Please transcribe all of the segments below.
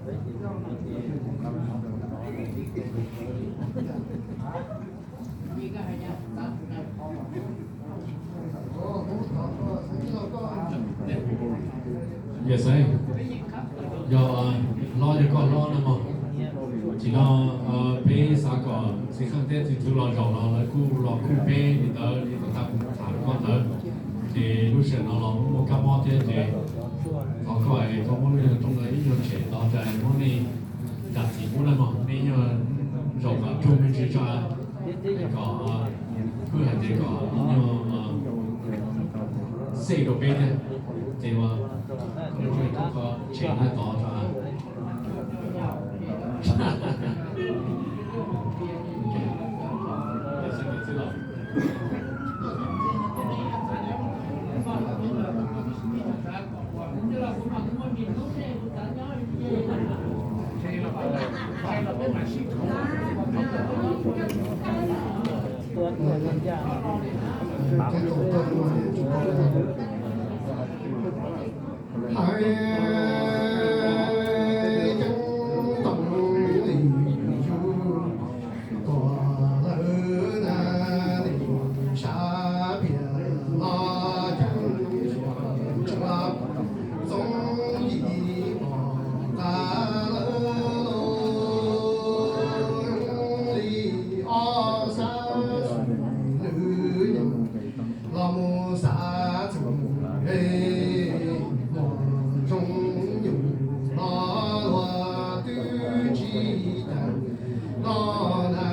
Yog xaiv, yog hlob yog koj hlob no mog. Tsis no peb xav kom txiv Kheej thiab txiv Thwv los zaum los lawv kuj los kuj peb li ntawd li tom qab kuv tham rau koj ntawd. Ces lub sij hawm no los muaj kab mob thiab ces thov koj es koj muab lub nyuag rooj ntawd ib nyuag tshem tod ras muab nej ras txiv pub na mog, nej nyuag zaum kom raug me ntsis tso, kom wb hais tias kom ib nyuag xej rau peb thiab. Ces ua koj tshem nyob tod tso. Hais ceeb toom li yus kom lawm na, nim sab phiaj los ceeb tsuas txoov yim pom qab lawm lauj. Li ob sab swm lwm los mus xav txog, muaj zoo nyuj los luag twb tsis tau los na,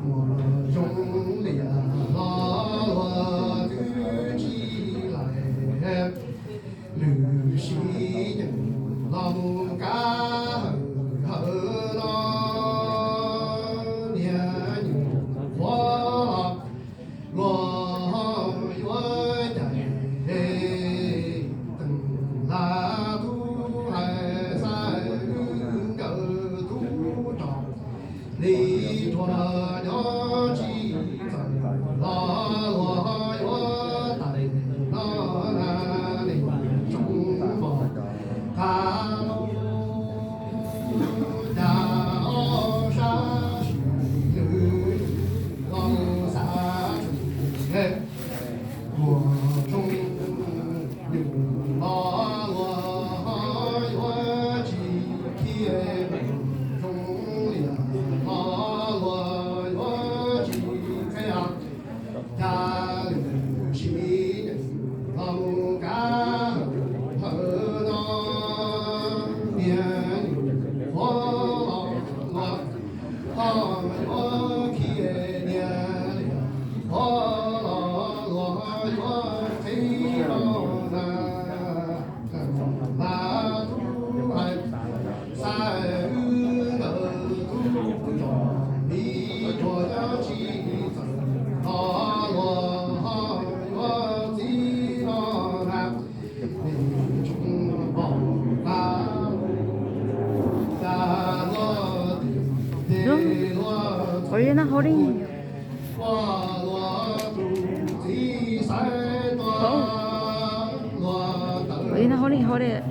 muaj zoo liaj los luag twb tsis lais. Lwm sij nyeem los mus kab hawm hawm los niag nyuj qhuav los, luag yuav cais teem hla tub hais xav wb nkawd tub rog li rhuav nyob tsis txawm los luag yuav tais los na, nim tsoom npog qab lauj. Cas ob sab swm lwm los mus xav tshwm, muaj zoo nyuj los luag yuav tsis khiav, muaj zoo liaj los luag yuav tsis qheb. Cas lwm sij nyeem los mus kab hawm hawm no niag nyuj qhuav los, luag yuav khiav, niag liaj qhuav los luag yuav qheb los na. Hla tub hais xav wb nkawd tub rog li rhuav nyob tsis txawm los luag yuav txiv los na. Are you not holding? Are you not holding? Hold it.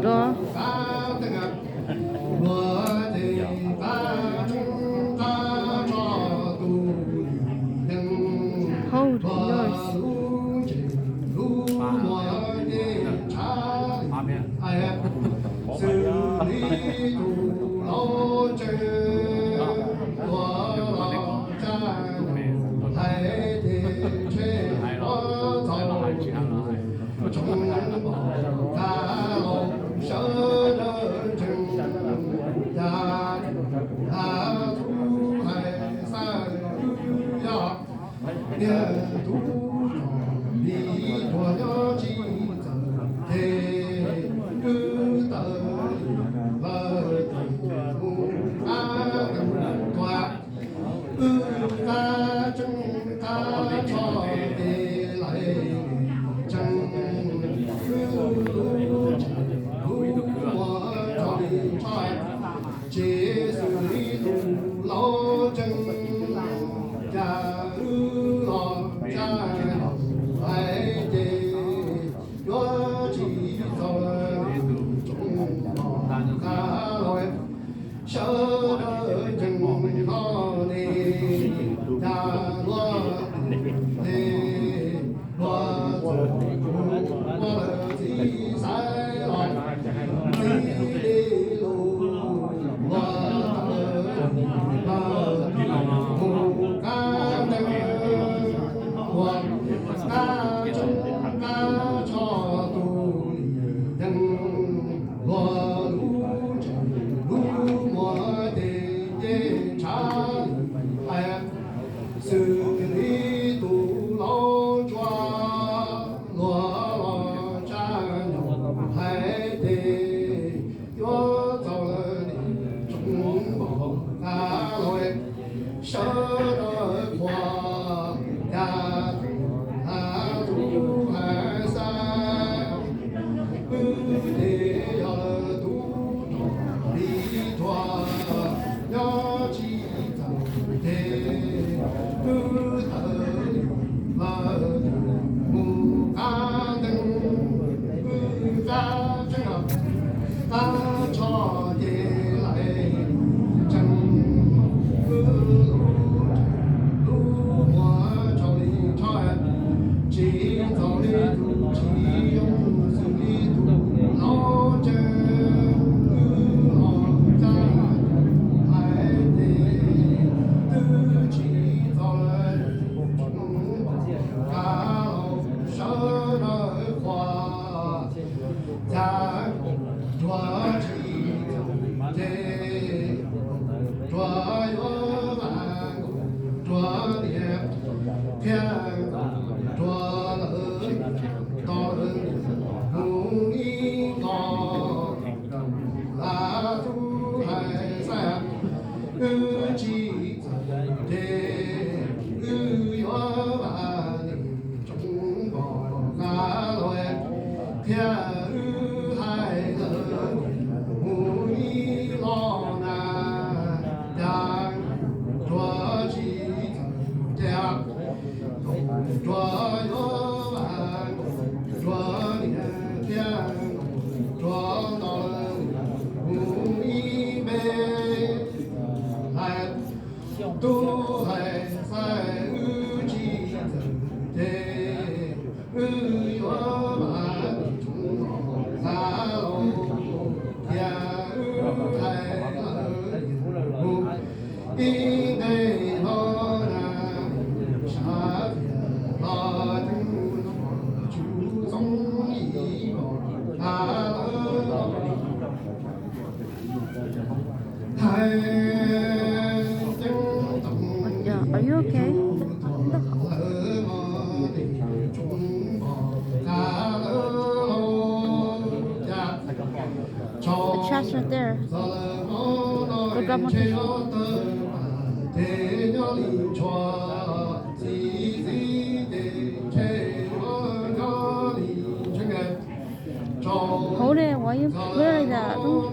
Go. Hold yours. Thiab wb hais lawv mus ib los na, cas tsuav tsis txawm cas, tsuav yuav vas, tsuav niam thiab tsuav ntaus lawv mus ib npe. Hais tub hais xaiv wb tsis txawm ces, wb yuav vas tsoom ntaus xav los, thiab wb hais lawv mus ib npe los na, sab tias los tub tsuv txoob yim los xav lawv los. Are you okay? The trash right there. Go grab more tissue. Hold it while you put it like that. Don't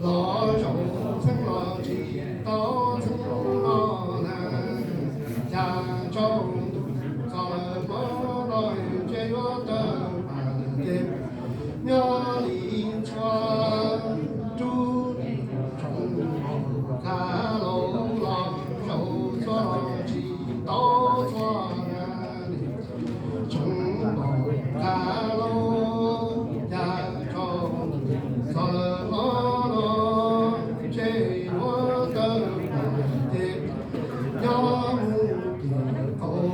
Los zaum txheeb los tsis tau txheeb no na, cas tsaus ntuj txog lawm hmo no, ntshe yuav tawg pam ces nyob li txhua rub tsoom kav laus los zaum txhua los tsis tau txhua na. Tsoom npaum kav laus cas tsaus ntuj txog lawm hmo no, ntshe yuav tawg pam ces nyob mus tim qaum,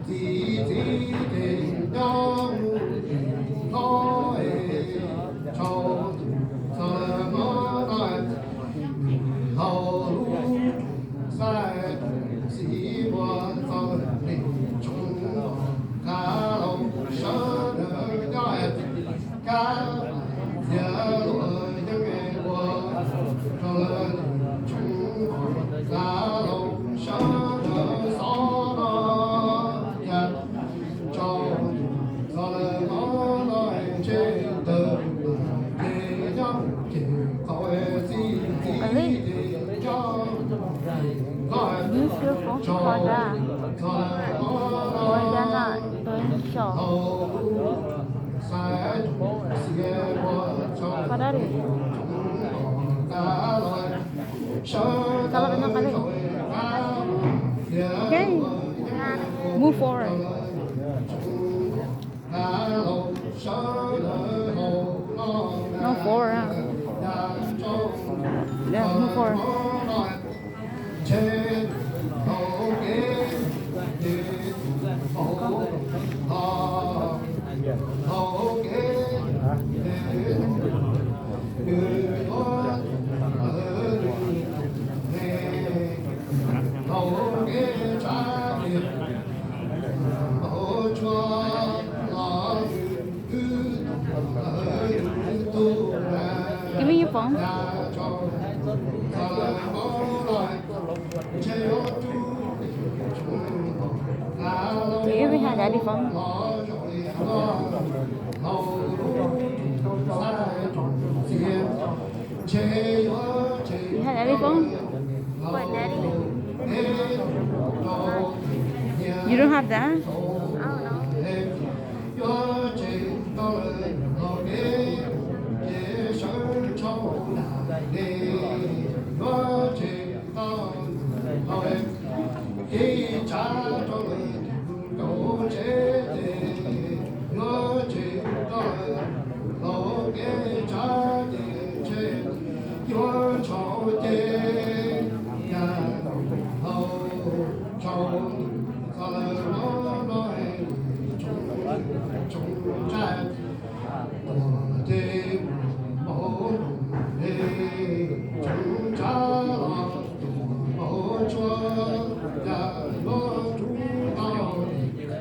txiv txiv ces nyob mus tim hlob es tsaus ntuj txog lawm hmo no, laus lub xav xiv npua txog li tsoom kav laus sawv daws nyob kab txiav luag yeeb ua rau lawv tsoom kav laus sawv daws xov no cas tsaus ntuj txog lawm hmo no, ntshe tawg pam ces nyob mus tim qaum, txiv txiv ces nyob mus tim hlob es tsaus ntuj txog lawm hmo no, laus lub xav xiv npua txog li tsoom kav laus sawv daws nyob kab txiav luag yeeb ua rau lawv tsoom kav laus sawv daws hauv no na. Cas tsaus ntuj txog lawm hmo no, ntshe hauv kev ces hauv los hauv kev ces nws yuav lawv ne, hauv kev tshav tias hauv tsuag los nws twb tus lawv tus na. Give me your phone. Cas tsaus ntuj txog lawm hmo no, ntshe yuav rub tsoom kav laus los zaum li no, laus lub tsoom xav tsoom xiv, ntshe yuav tshem tau You don't have that?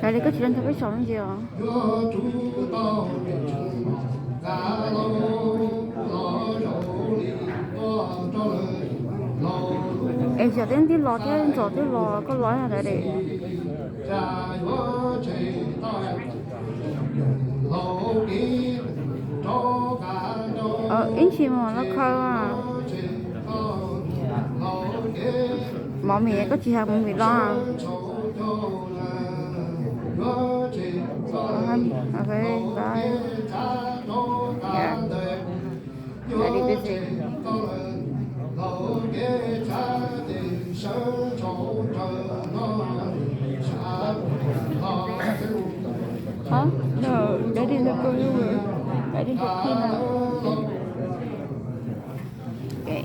Lam li koj tsis los nrog peb saum no ntsis os. Es xyov twb ntib los thiab ntxov twb los koj los ntawd de. Ib ntsis mas los khaws. Mov mis koj tsis hais mov mis los. Hả? No, daddy no go over. Daddy no clean up. Okay.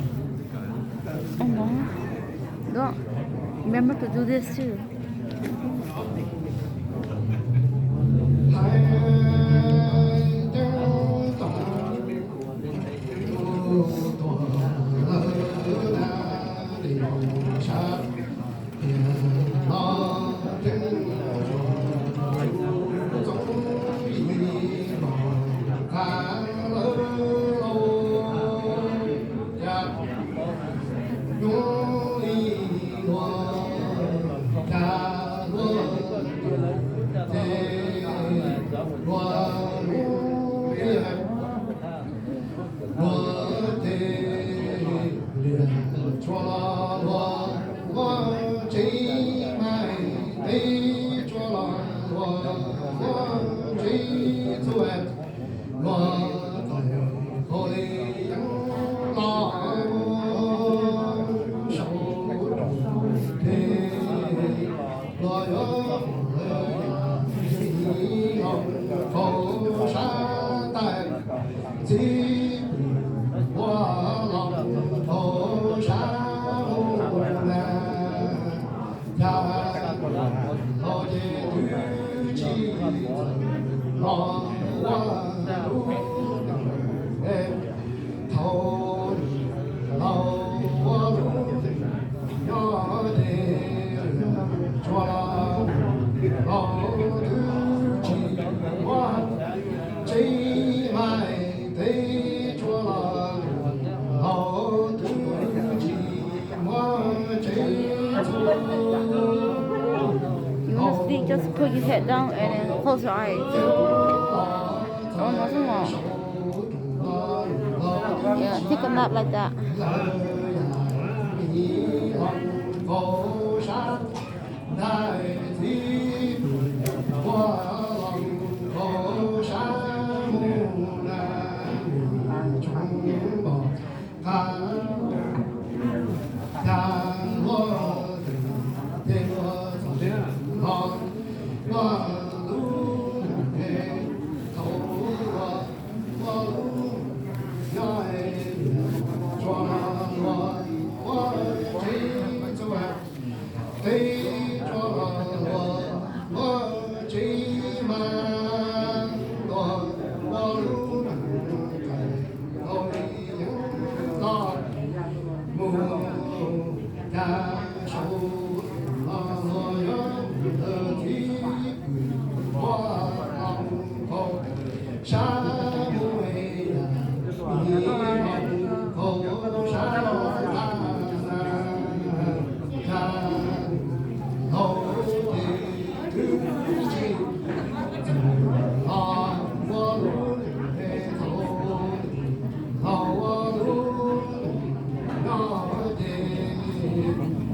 And then, don't remember to do this too. You want to sleep, just put your head down and then close your eyes. Ua no xwb mog. Yeah, take a nap like that.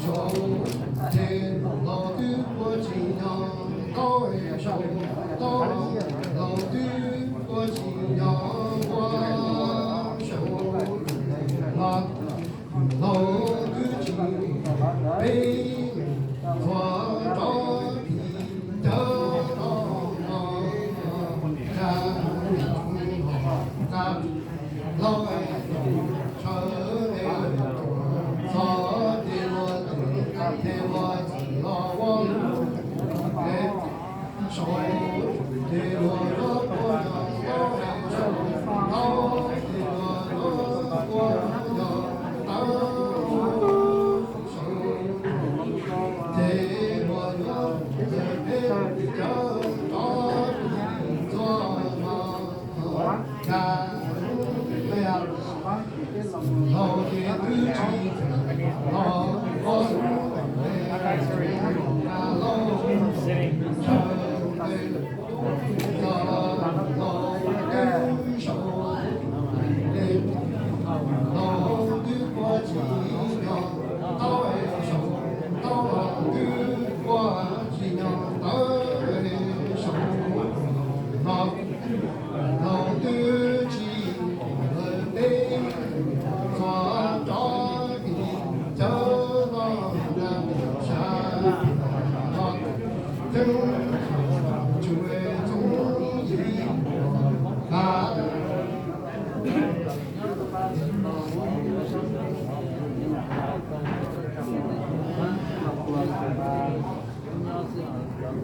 Zaum ces laus twb ua tsis nyob tau, zaum tau, laus twb ua tsis nyob ua, zaum los laus twb tsis peb txhua rov tis cawv los los, Txheeb txhua txheeb txheeb